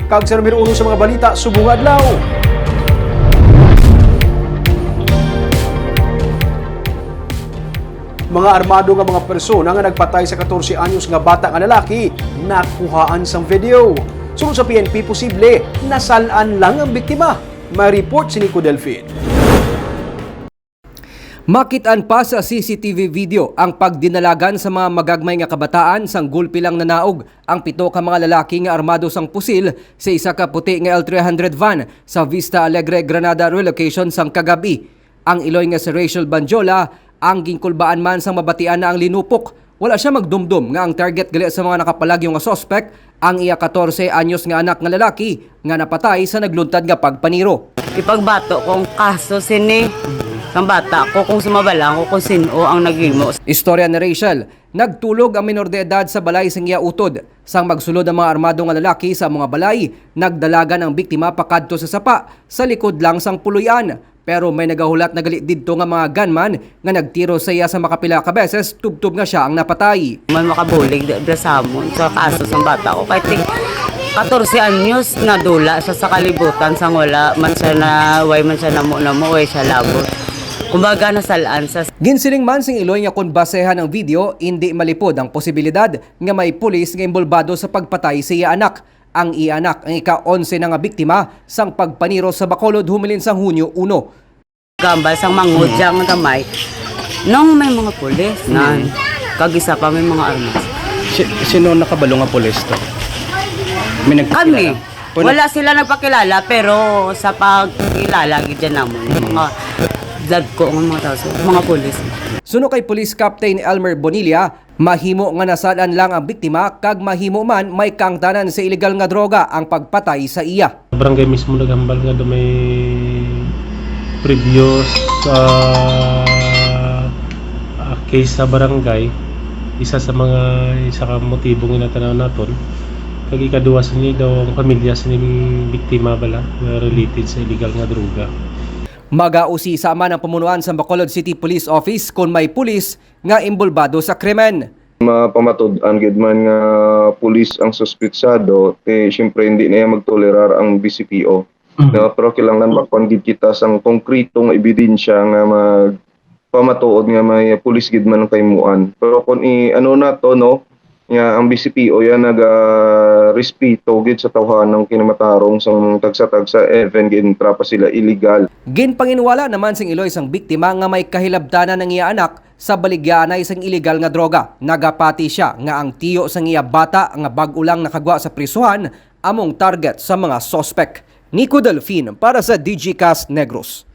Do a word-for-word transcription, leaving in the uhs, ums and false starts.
Kag sa numero uno sa mga balita subong nga adlaw, mga armado nga mga persona nga nagpatay sa katorse anyos nga bata nga lalaki nakuhaan sang video. Suno sa P N P, posible nasal-an lang ang biktima. May report si Nico Delfin. Makit-an pa sa C C T V video ang pagdinalagan sa mga magagmay nga kabataan sang gulpi lang nanaog ang pito ka mga lalaki nga armado sang pusil sa isa ka puti nga L three hundred van sa Vista Alegre, Granada relocation sang kagab-i. Ang iloy nga si Rachel Banjola ang ginkulbaan man sang mabatian na ang linupok. Wala sia magdumdom nga ang target gali sa mga nakapalagyo nga suspek ang iya katorse anyos nga anak nga lalaki nga napatay sa nagluntad nga pagpaniro. Ipagbato ko ang kaso sini. Sang bata ko kung sumabala ko kung sino ang naghimo. Istorya ni Rachel, nagtulog ang minor de edad sa balay sang iya utod. Sang magsulod ang mga armado nga lalaki sa mga balay, nagdalagan ang biktima pakadto sa sapa sa likod lang sang puloy-an. Pero may nagahulat na gali didto nga mga gunman nga nagtiro sa iya sa makapila ka beses tubtob nga sia ang napatay. May makabulig di bala sa amon sa kaso sang bata ko. Kay ti-, katorse anyos, nadula siya sa kalibutan sang wala man siya na, way man siya namo-namo, way siya labot. Kumbaga, nasalaan sa Ginsiling man sing iloy nga kon basehan ang video, indi malipod ang posibilidad nga may pulis nga imbolbado sa pagpatay sa iya anak. Ang iya anak ang ika-onse na nga biktima sang pagpaniro sa Bacolod humilin sang Hunyo uno. Gambal sang manghod siya nga gamay. Nung may mga pulis, nan. Kag isa pa may mga armas. Si, sino nakabalo nga pulis to? May nagpakilala? Kami. Wala sila nagpakilala, pero sa pagkilala gid dyan namon, yung mga dad ko, ang mga tao, so, mga pulis. Suno kay Police Captain Elmer Bonilla, mahimo nga nasal-an lang ang biktima kag mahimo man may kaangtanan sa iligal nga droga ang pagpatay sa iya. Barangay mismo naghambal nga do may previous, ah, ah, case sa barangay, isa sa mga, isa ka motibo nga natanaw naton. Kag ikaduha sini daw ang pamilya sining biktima bala nga related sa illegal nga droga. Magausisa man ang pamunuan sa Bacolod City Police Office kon may pulis nga imbolbado sa krimen. Mapamatud-an gid man nga pulis ang suspetsado, eh, siyempre, hindi na iya magtolerar ang B C P O. Mhm. No? Pero kinahanglan makuan gid kita sang konkreto nga ebidensya nga magpamatuod nga may pulis gid man ang kahimuan. Pero kung i-, ano na to, no, nga ang B C P O yan naga-respeto gid sa tawhanang kinamatarong sang tagsa-tagsa, even giintra pa sila illegal. Ginpanginwala naman sing iloy sang biktima nga may kahilabtanan ang iya anak sa baligyaanay sang iligal nga droga. Nagapati sia nga ang tiyo sang iya bata nga bag-o lang nakagwa sa prisuhan among target sa mga suspek. Nico Delfin para sa Digicast Negros.